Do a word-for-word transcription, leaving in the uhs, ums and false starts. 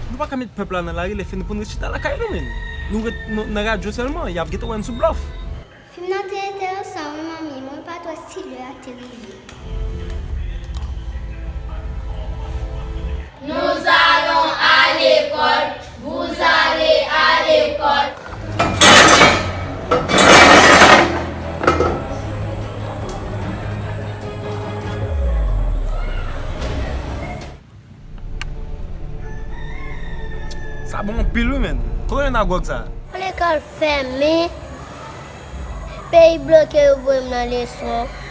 Nou pa ka met pèp la nan lari, lè fini pou n ret chita lakay nou menm. Nou ret nou, nan radyo sèlman, y ap gentan wè n sou blòf. Fim nan te enteresan wi manmi, mwen pa t wè si lè a te rive. Nous allons à l'école. Vous allez à l'école. Sa bon anpil wi menn. Kote w jwenn a gwòg sa? Lekòl fèmen. Peyi bloke yo voye m nan leson.